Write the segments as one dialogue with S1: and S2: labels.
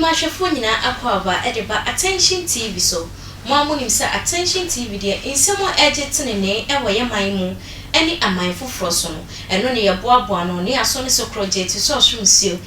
S1: Mema ahwɛfoɔ nyinaa akwaaba de ba Attention TV so. Mo a monim sɛ Attention TV deɛ, nsɛm a ɛregye tenenee wɔ yɛn man mu ne aman foforɔ so no, ɛno ne yɛboaboa ano ne yɛasɔ ne so korɔgye te sɛ ɔsoro nsuo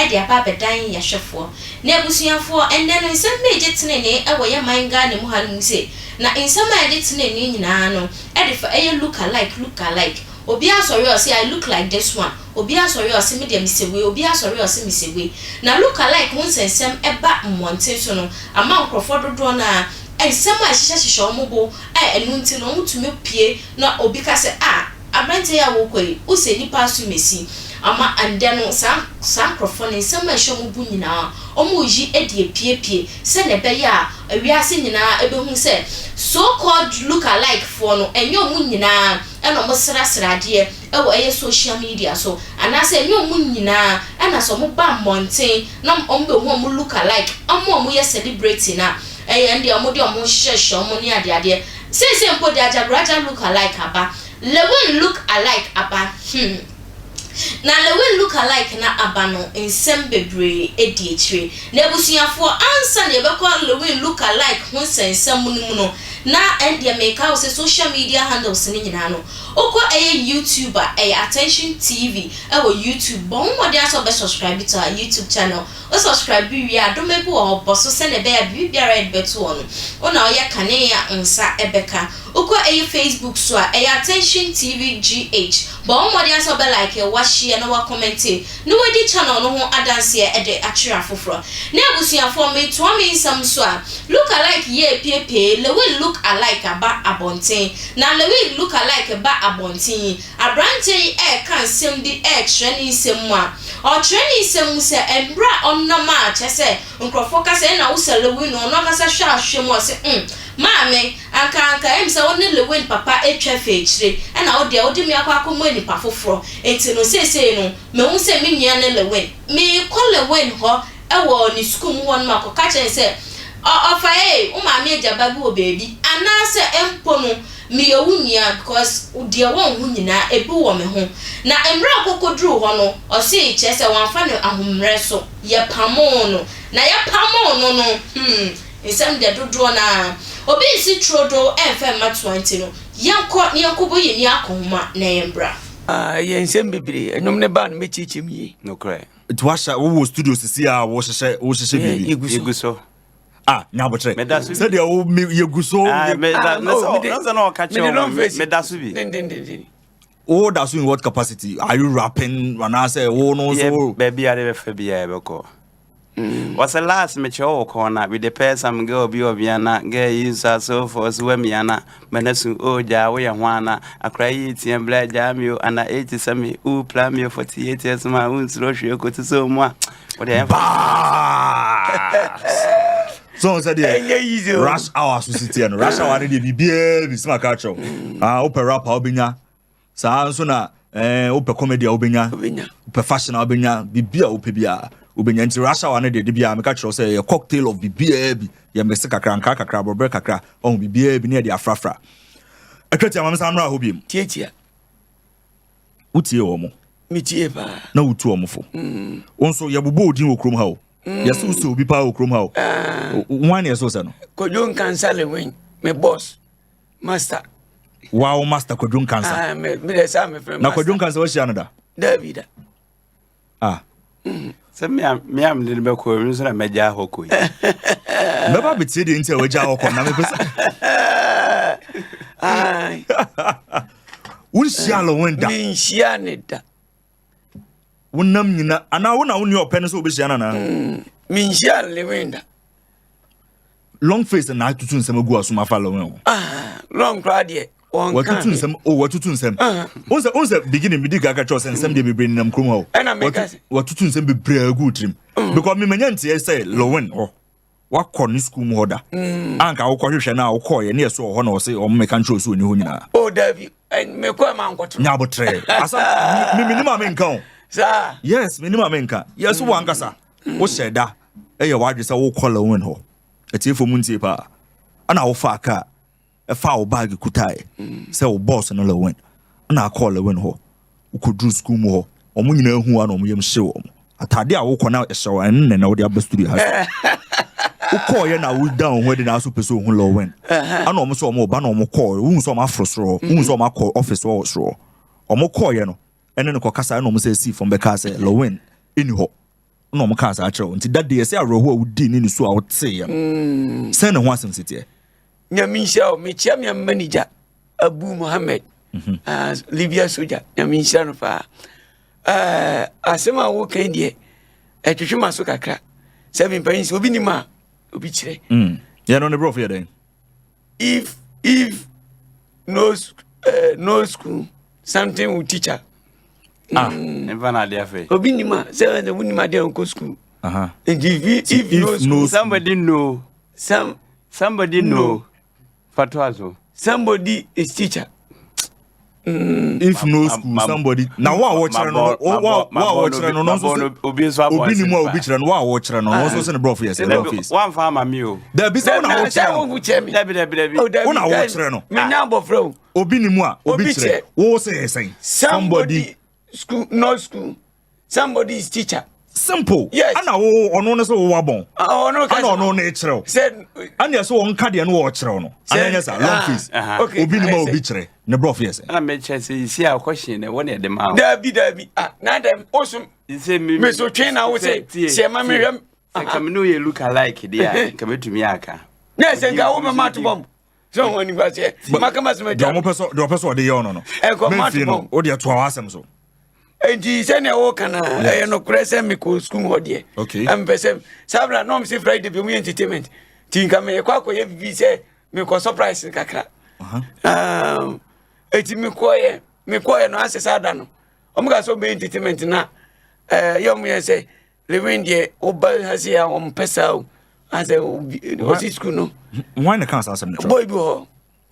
S1: de aba abɛdan yɛahwɛfoɔ. Na abusuafoɔ, ɛnnɛ no nsɛm bi regye tenenee wɔ yɛn man Ghana mu ha no mu se, na nsɛm a ɛgye tenenee nyinaa no de fa ɛyɛ look alike, look alike. Obiara sɔre a ɔse, "I look like this one." Obiara sɔre a ɔse, "Me deɛ mesɛ wei." Obiara sɔre a ɔse, "Mesɛ wei." Na look alike ho nsɛnsɛm ɛba mmɔnten so no ama nkurɔfoɔ dodoɔ no a nsɛm a ɛhyehyɛhyehyɛ wɔn bo a ɛno nti no wɔtumi pie na obi ka sɛ, "A aberanteɛ yi a wɔrekɔ yi, wosɛ nipa aso mesi." Ama ɛndɛ no saa nkurɔfoɔ no, nsɛm a ɛhyɛ wɔn bo nyinaa, wɔreyi de apiepie sɛnea ɛbɛyɛ a ewiase nyinaa ɛbɛhu sɛ so called look alike foɔ no, ɛnyɛ wɔn nyinaa ɛna wɔn srasra adeɛ ɛwɔ ɛyɛ social media so, anaasɛ ɛnyɛ wɔn nyinaa ɛna sɛ wɔn ba mmɔnten na wɔn bɛhu wɔn look alike, wɔn a wɔyɛ celebrity na ɛyɛ deɛ wɔn de wɔn hyehyɛ wɔn ne adeadeɛ. Seesei mpo de Ajagurajah look alike aba, Lilwin look alike aba. Na Lilwin look alike na aba no, nsɛm bebree edi akyire. Na abusuafoɔ, ansa na yɛbɛkɔ Lilwin look alike ho nsɛnsɛm no mu no, na ɛndeɛ meka wo sɛ social media handles no nyinaa no, wokɔ ɛyɛ YouTube a, ɛyɛ Attention TV ɛwɔ YouTube. Bɔ ho mmɔden asɛ wobɛ subscribe to our YouTube channel. Wo subscribe wie a, dɔm bi wɔ hɔ, bɔ so sɛnea ɛbɛyɛ a biribi biara yɛde bɛto hɔ no, wo na ɔyɛ kane a nsa ɛbɛka. Wokɔ ɛyɛ Facebook so a, ɛyɛ Attention TV GH. Bɔ ho mmɔden asɛ wobɛ like, wahyia na wa comment na wadi channel no ho adanseɛ ɛde akyerɛ afoforɔ. Na abusuafoɔ, metoa me nsɛm so a, look alike yɛ piepie, Lilwin look alike aba abɔnten. Na Lilwin look alike ba abɔnten yi, aberanteɛ yi ɛɛka nsɛm bi, ɛɛkyerɛ ne nsɛm mu a ɔkyerɛ ne nsɛm mu sɛ mmerɛ a ɔnam a kyerɛ sɛ nkurɔfoɔ kasa ɛna wosɛ Lilwin no, ɔno ankasa hwɛ ahwɛ mu, ɔsɛ, Maame, anka sɛ wo ne Lilwin papa atwa fɛ akyire, ɛna wo deɛ wode me akɔ akɔmmɔ nipa foforɔ. Nti no seesei no mehu sɛ me nua ne Lilwin. Meekɔ Lilwin hɔ ɛwɔ ne sukuu mu hɔ nom akɔka kyerɛ ne sɛ ɔfa ee, wo maame agyaba bi wɔ baabi, anaasɛ mpo no meyɛ wo nua, because deɛ wɔn ho nyinaa ebi wɔ me ho. Na mmerɛ a ɔkɔkɔduru hɔ no, ɔse kyerɛ sɛ wɔamfa no ahommerɛ so, yɛpamoo no na yɛpamoo no. Nsɛm deɛ dodoɔ naa obi nsi turo ɛmfɛ mma toa, nti no yɛnkɔ ne yɛnkɔbɔ yɛn ni akɔnhoma na yɛmbra.
S2: Ɛyɛ nsɛm bebree. Ɛnwom ne ba no mɛkyikyim yie.
S3: Nokorɛ.
S4: Nti wahyɛ wowɔ studio sisi a wohyehyɛ biribi?
S2: Yɛgu so.
S3: Yɛgu so.
S4: Ah, nyabotrɛ.
S3: Meda so bi.
S4: Sɛdeɛ wo yɛgu so.
S3: Ah, meda
S2: Ah,
S3: na
S2: oh,
S3: sɛ na sɛ na ɔka
S2: mede
S3: kyerɛ
S2: long
S3: wo
S2: face.
S3: meda so bi.
S2: Dendendenden.
S4: Wo da so in what capacity are you rapping, anaasɛ wo no
S3: Yɛ
S4: so?
S3: baabi a de bɛfa biaa yɛbɛkɔ. Wɔsɛ last mekyerɛ wo kɔn na we dey pair some girl bi wɔ Vienna, girl yi nso asofo so wa miana mɛnɛ so o gyaa woyɛ ho ana akora yi tie blɛ gyaa mi o ana 80 sɛ me wo pla mi o 48 years ma wo nsuro hwee koto so mu a wode ɛmfa.
S4: Baas so sɛ deɛ
S2: Ɛnyɛ easy o.
S4: Rush Hour so si teɛ no, Rush Hour no deɛ biribiaa bi sima ka kyerɛw. Ah, wopɛ rap a wobɛnya saa nso, na wopɛ comedy a wobɛnya.
S2: Wobɛnya.
S4: Wopɛ fashion a wobɛnya, biribi a wopɛ biara wobɛnya. Nti Rush Hour no deɛ, de biara meka kyerɛw sɛ yɛ cocktail of biribiaa bi. Yɛ mmese kakra, nkra kakra, aborɔberɛ kakra, ɔho biribiaa bi ne yɛde afrafra atwa tia ma me sa mmra hɔ biom.
S2: Tiatia.
S4: Wotie wɔ mo?
S2: Metie paa.
S4: Na wotu ɔmo fo. Wo nso yɛbobɔ odin wɔ kurom ha o. Yɛsɛ wosɛ obi paa wɔ kurom ha o. Wan ne yɛsɛ wo sɛ no?
S2: Kwadwo Nkansa Lilwin, me boss master.
S4: Wow, master Kwadwo Nkansa.
S2: Ah, me mede saa mefrɛ.
S4: Na Kwadwo Nkansa, wahyia no da?
S2: Daabi da.
S4: Ah.
S3: Sɛ me a mede no bɛkɔ mi nso na mɛgyaa hɔ kɔ yi.
S4: Mɛba bɛtie deɛ nti a wagya hɔ kɔ na mepɛ sɛ
S2: Ai,
S4: wonhyia Lilwin da?
S2: Menhyia ne da.
S4: Wonam nyina anaa wo na wo ne ɔpɛ no sɛ wobɛhyia no anaa?
S2: Menhyia Lilwin da.
S4: Long Face na atutu nsɛm agu asom afa Lilwin ho.
S2: Ah, long koraa deɛ wɔnka.
S4: Watutu nsɛm o, watutu nsɛm. Wonsɛ beginning medi kaka kyerɛ wo sɛ nsɛm deɛ bebree nenam kurom ha o.
S2: Ɛna meka sɛ-
S4: Watutu nsɛm bebree agu wo tirim because memanya nteɛ sɛ Lilwin hɔ wakɔ ne school mu hɔ da. Anka wokɔhwehwɛ no a wokɔɔyɛ ne yɛ so wɔ hɔ na ɔse ɔmo meka nkyerɛ wo sɛ ɔni hɔ nyinaa.
S2: O dabi, mekɔ ma nkɔto.
S4: Nyabotrɛ asa me menim a menka o.
S2: Saa.
S4: Yes, menim a menka. Yes, wo ankasa wohyɛ da ɛyɛ w'adwe sɛ wokɔ Lilwin hɔ. Atiefo mu ntie paa. Ɛna wofaa kaa, ɛfaa wo bag kutaeɛ sɛ wo boss no Lilwin, ɛna akɔɔ Lilwin hɔ. Wokɔduru school mu hɔ, ɔmo nyinaa hu a na ɔmo yam hyew ɔmo. Atade a wokɔ na ɛhyɛ wo ɛno na wode aba studio ha. Wokɔɔyɛ na woda wo ho adi na aso pɛ sɛ ohu Lil Win. Ana ɔmo sɛ ɔmo ba na ɔmo kɔɔ, wohu sɛ ɔmo aforo soro hɔ, wohu sɛ ɔmo akɔ office hɔ wɔ soro hɔ. Ɔmo kɔɔyɛ no, ɛne no kɔkasa, ɛna ɔmo sɛ sii fam bɛkaa sɛ Lil Win ɛni hɔ. Na ɔmo kaa saa kyerɛ wo. Nti that day ɛsɛ awerɛhoɔ a wodii ne ne su a woteeɛ no. Sɛn ne ho asɛm si teɛ?
S2: Nyame nhyira wo. Mekyia me manager Abu Mohammed, Libya soja. Nyame nhyira no paa. Asɛm a wokan deɛ, ɛtwetwe ma so kakra sɛ mempanyin sɛ obi nim a obi kyerɛ.
S4: Yɛ no ne borɔfo yɛ dɛn?
S2: If no school, something will teacher.
S4: Ah.
S3: Mfa na adeɛ afei.
S2: Obi nim a sɛ ɛsɛ wonim adeɛ a nkɔ school. Nti if
S4: if
S2: no school
S4: no
S3: Somebody know.
S2: Some
S3: Somebody
S2: No.
S3: know. Fatoa so.
S2: Somebody is teacher.
S4: If no school, somebody na wo a wɔkyerɛ no, wo a wɔkyerɛ no no nso sɛ
S3: obi nso abɔ.
S4: Obi ni mu a obi kyerɛ no, wo a wɔkyerɛ no no nso sɛ ne borɔfo yɛ sɛ long face.
S3: Wamfa ama mi o.
S4: Dabi, sɛ wo na wɔkyerɛ no.
S2: Wo kyerɛ me.
S3: Dabi, dabi, dabi.
S2: Oh, dabi,
S4: Wo na
S2: dabi.
S4: wɔkyerɛ no.
S2: Menya abɔfra o.
S4: Obi ni mu a obi
S2: Obi
S4: kyerɛ
S2: kyerɛ.
S4: wo sɛ yɛ sɛn?
S2: Somebody school, not school, somebody is teacher.
S4: Simple.
S2: Yes.
S4: Ana wo ɔno no sɛ wo wabɔn.
S2: Ah, ɔno ka
S4: Ana ɔno no kyerɛ wo.
S2: Sɛ
S4: ana yɛ sɛ wɔn ka deɛ no wɔkyerɛ wo no ana nyɛ sa long face.
S2: Okay,
S4: Obi ni mu a
S2: ayɛ
S4: obi kyerɛ ne borɔfo yɛ sɛn?
S3: Ɛna mekyerɛ sɛ isi a kɔhye na ɛwɔ ne ɛde ma wo.
S2: Dabi, dabi, ah, na dɛm osom.
S3: Sɛ mi
S2: Me so twe na wo sɛ
S3: tie,
S2: sɛ ma
S3: tie.
S2: mehwɛ.
S3: Sɛ nka me ne woyɛ look alike deɛ a, nka mɛtumi aka.
S2: Na sɛ nka wo bɛma ato bɔm sɛ ɔho anim aseɛ maka ma sɛm
S4: Deɛ
S2: agya.
S4: ɔmo pɛ sɛ deɛ ɔpɛ sɛ ɔde yɛ ɔno no.
S2: Ɛkɔ
S4: Memfie no
S2: mat bɔm.
S4: wo deɛ toa w'asɛm so.
S2: Enti sɛnea woka no, ɛyɛ nokorɛ sɛ mekɔ sukuu hɔ deɛ. Ɛmpɛ sɛ saa berɛ na ɔm sɛ Friday bi ɔmuyɛ entertainment, nti nka meyɛkɔ akɔyɛ biribi sɛ mekɔ surprise kakra. Enti mekɔɛ no asɛ saa da no ɔmo ka sɛ ɔbɛyɛ entertainment na yɛ ɔmo yɛ sɛ Lil Win deɛ woba ha se a ɔmpɛ saa o, asɛ ɔsi sukuu no.
S4: Wɔn na ka saa asɛm no kyerɛ?
S2: Boy bi wɔ hɔ.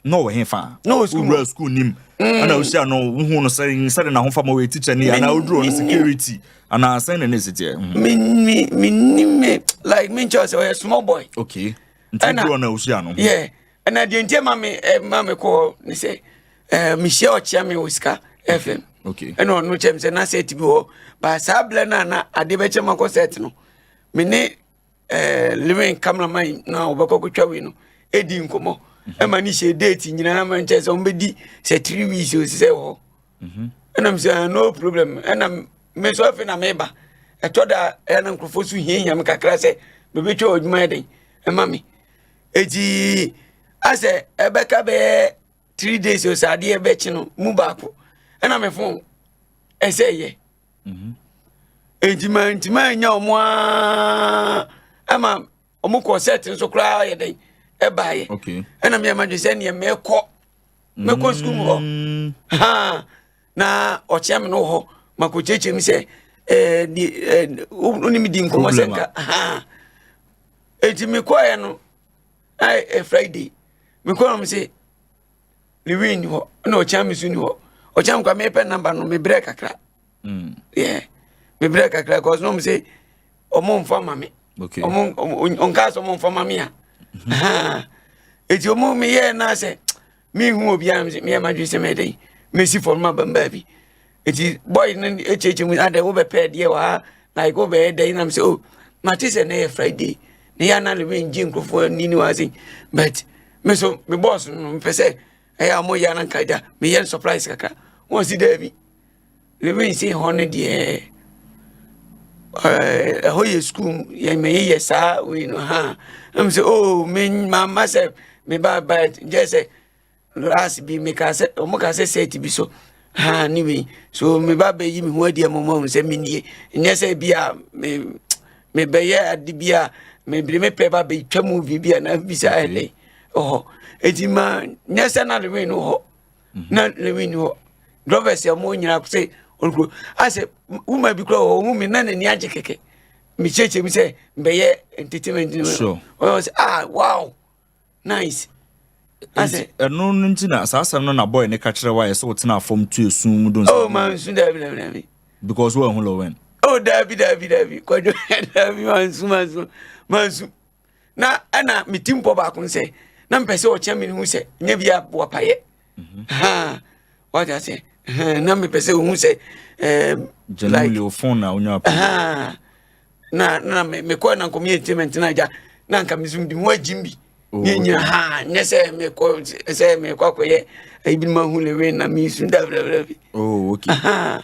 S4: Na ɔwɔ he fa?
S2: Na ɔwɔ sukuu mu.
S4: Wowura sukuu nim ɛna wohyia no, wohu no sɛ sɛde n'ahofa ma wɔyɛ teacher ni anaa woduru no security anaa sɛn na ne si teɛ?
S2: Me me like me nkyɛw sɛ ɔyɛ small boy.
S4: Okay, nti woduru no a wohyia no.
S2: Yeah, ɛna deɛ nti ma me ma me kɔ ne sɛ mehyia ɔkyea me wɔ Sika FM. Ɛna ɔno kyerɛ me sɛ na set bi wɔ hɔ ba saa berɛ no a na adeɛ bɛkyɛ ma kɔ set no, me ne Lil Win cameraman na wɔbɛkɔ kɔtwa wei no ɛdi nkɔmmɔ ɛma ne hyɛ date nyinaa ma nkyɛ sɛ ɔmbɛdi sɛ 3 weeks o sɛ wɔ hɔ. Ɛna me sɛ, "Ah, no problem." Ɛna me nso afei na meba ɛtɔ da ɛyɛ na nkurɔfoɔ so hiahia me kakra sɛ bɛbɛtwa wɔ adwuma yɛ den ɛma me. Eti asɛ ɛbɛka bɛyɛ 3 days o sɛ adeɛ bɛkye no mu baako ɛna me phone ɛsɛ yɛ. Enti ma nti ma nya ɔmo aa ɛma ɔmo kɔ set nso koraa yɛ den ɛbaayɛ. Ɛna mi ɛma dwe sɛ neɛ mɛkɔ sukuu mu hɔ. Ha na ɔkyea me no wɔ hɔ ma kɔ kyerɛkyerɛ mi sɛ di wo ne mi di nkɔmɔ sɛ
S4: Problem a.
S2: nka ha eti mekɔɛ no ɛ Friday mekɔɛ no mi sɛ Lil Win ni hɔ, ɛna ɔkyea mi so ni hɔ. Ɔkyea mi kɔ a mepɛ number no mebrɛ kakra. Yeah, mebrɛ kakra cause no mo sɛ ɔmo nfa ma me. Ɔmo ɔnka sɛ ɔmo nfa ma me a eti ɔmo meyɛ na sɛ mehu obiara meyɛ madwe sɛ mɛdɛn mesi fam ma bam baabi. Eti boy no ekyekye mu adɛ wobɛpɛ deɛ wɔ ha like wobɛyɛ dɛn nam sɛ oh mate sɛ na yɛ Friday na yɛ ana lewe ngye nkurɔfoɔ ani ne wɔ ase, but me so me boss no mepɛ sɛ ɛyɛ a moyɛ ana nka gya meyɛ no surprise kakra. Wɔn si daabi, lewe nsi hɔ no deɛ ɛhɔ yɛ school yɛ mɛyɛ yɛ saa wei no ha ɛm sɛ oh me mama sɛ me ba ba gye sɛ last bi meka sɛ ɔmo ka sɛ set bi so ha ne wei so me ba bɛyi me ho adi ama mo ahu sɛ menie nyɛ sɛ bi a me mebɛyɛ ade bi a mebere mepɛ ba bɛtwa movie bi a na bisa ɛdɛ ɔhɔ. Eti ma nyɛ sɛ na Lil Win no hɔ na Lil Win hɔ drivers a ɔmo nyinaa sɛ ɔnkuro asɛ wuma bi kura wɔ ɔmo mi na n'ani agye kɛkɛ mekyerɛkyerɛ mu sɛ mbɛyɛ entertainment no. Ɔyɛ sɛ, "Ah, wow, nice," asɛ.
S4: Ɛno no nti na saa asɛm no na boy ne ka kyerɛ wa yɛ sɛ wotena fam tu esum mu do nsa.
S2: Oh, mansu, dabi, dabi, dabi.
S4: Because woahu Lil Win.
S2: Oh, dabi, dabi, dabi, Kwadwo, dabi, mansu, mansu, mansu. Na ɛna me ti mpɔ baako sɛ na mpɛ sɛ ɔkyɛ me no hu sɛ nyɛ bi a boapayɛ ha wate ase. Na mepɛ sɛ ohu sɛ
S4: genuinely o phone na wonya.
S2: Ha. Na na me mekɔ na nkɔmyɛ entertainment na agya na nka me nso mede ho agyim bi. Oh, ne nyina ha nyɛ sɛ mekɔ sɛ mekɔ akɔyɛ ayi bi ma hu lewe na mesu dabrabra bi.
S4: Oh, okay.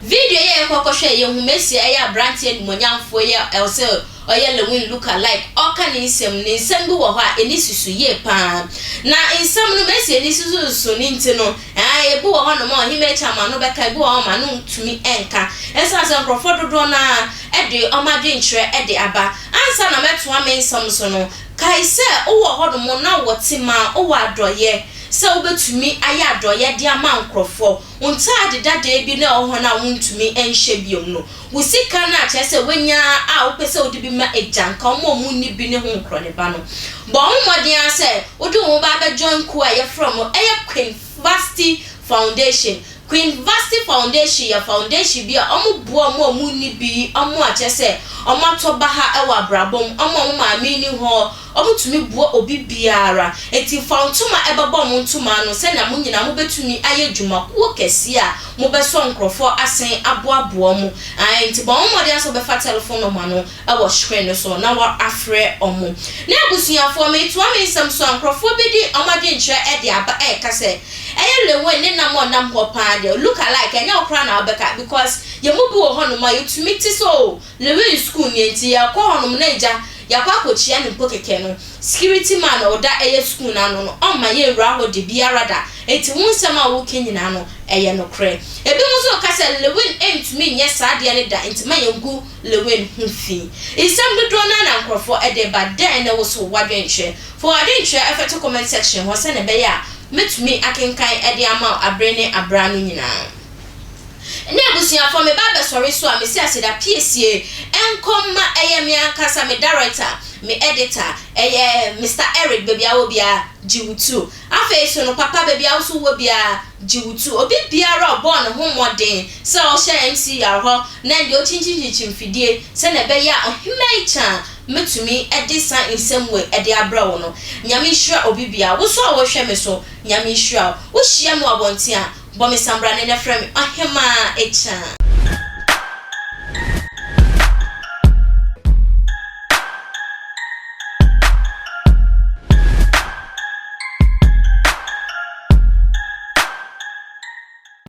S1: Video yi a yɛkɔ kɔhwɛ yɛ hu Messi ɛyɛ abranteɛ animuonyamfoɔ yi a ɛwɔ sɛ ɔyɛ Lewin look alike ɔka ne nsɛm ne nsɛm bi wɔ hɔ a ɛni susu yie paa na nsɛm no Messi ani susu so ne nti no ɛɛ ebi wɔ hɔ nom a ɔhema akyi ama no bɛka ebi wɔ hɔ ma no ntumi ɛnka ɛsan sɛ nkorɔfoɔ dodoɔ no ara ɛde ɔmo adwenkyerɛ ɛde aba ansa na mɛtoa me nsɛm so no Kae sɛ wowɔ hɔnom na wɔ tema, wowɔ adɔeɛ, sɛ wobɛtumi ayɛ adɔeɛ de ama nkorɔfoɔ. Wo ntaade dadaa bi no a ɛwɔ hɔ no a wontumi nhyɛ biom no, wo sika no a kyerɛ sɛ woanya a wopɛ sɛ wode bi ma agyanka wɔn a wɔnni bi ne ho nkorɔneba no. Bɔ wo ho mmɔden ara sɛ wode wo ho ba abɛ join kuo a yɛfrɛ wɔn ɛyɛ Queen Vasti Foundation. Queen Vasti Foundation yɛ foundation bi a wɔboa wɔn a wɔnni bi, wɔn a kyerɛ sɛ wɔatɔ baha wɔ abrabɔ mu, wɔn a wɔn maame nni hɔ, wɔtumi boa obi biara. Enti fa wo ntoma bɛbɔ wɔn ntoma ano sɛnea mo nyinaa mobɛtumi ayɛ dwumakuo kɛseɛ a mobɛsɔ nkorɔfoɔ asen aboaboa wɔn. Ae, nti bɔ ho mmɔden ara sɛ wobɛfa telephone number no wɔ screen no so na woafrɛ wɔn. Ne abusuafoɔ, meretoa me nsɛm so a, nkorɔfoɔ bi de wɔn adwenkyerɛ de aba reka sɛ, Ɛyɛ Lewin ne nam a ɔnam hɔ paa deɛ look alike ɛnyɛ wo koraa na wobɛka because yɛn mu bi wɔ hɔnom a yɛtumi te sɛ oh Lewin school nie nti yɛkɔ hɔnom na agya yɛakɔ akɔkyia no mpo kɛkɛ no security man a ɔda ɛyɛ school no ano no ɔmma yɛnwura hɔ dabiara da nti wo nsɛm a woka nyinaa no ɛyɛ nokorɛ. Ebinom nso reka sɛ Lewin ntumi nyɛ saa adeɛ no da nti ma yɛngu Lewin ho fi. Nsɛm dodoɔ no ara na nkorɔfoɔ de ba dɛn ne wo so w'adwenkyerɛ? Fa w'adwenkyerɛ fɛto comment section hɔ sɛdeɛ ɛbɛyɛ a mɛtumi akenkan de ama wo abere ne abere ano nyinaa. Nnɛ abusuafoɔ meba abɛsɔre so a mesi aseda piesie nkɔ mma ɛyɛ me ankasa me director, me editor, ɛyɛ Mister Eric baabi a wɔ biara gye wo tuo. Afei so no papa baabi a wo so wɔ biara gye wo tuo. Obi biara a ɔbɔɔ ne ho mmɔden sɛ ɔhyɛ MCR hɔ na ɛnde ɔkyinkyinkyinkyim mfidie sɛdeɛ ɛbɛyɛ a Ɔhemmaa Kyan mɛtumi de saa nsɛm wei de abrɛ wo no. Nyame nhyira obi biara. Wo nso a wohwɛ me so, Nyame nhyira wo. Wo hyia me wɔ abɔnten a, bɔ me sambrane na frɛ me Ɔhemaa Akyan.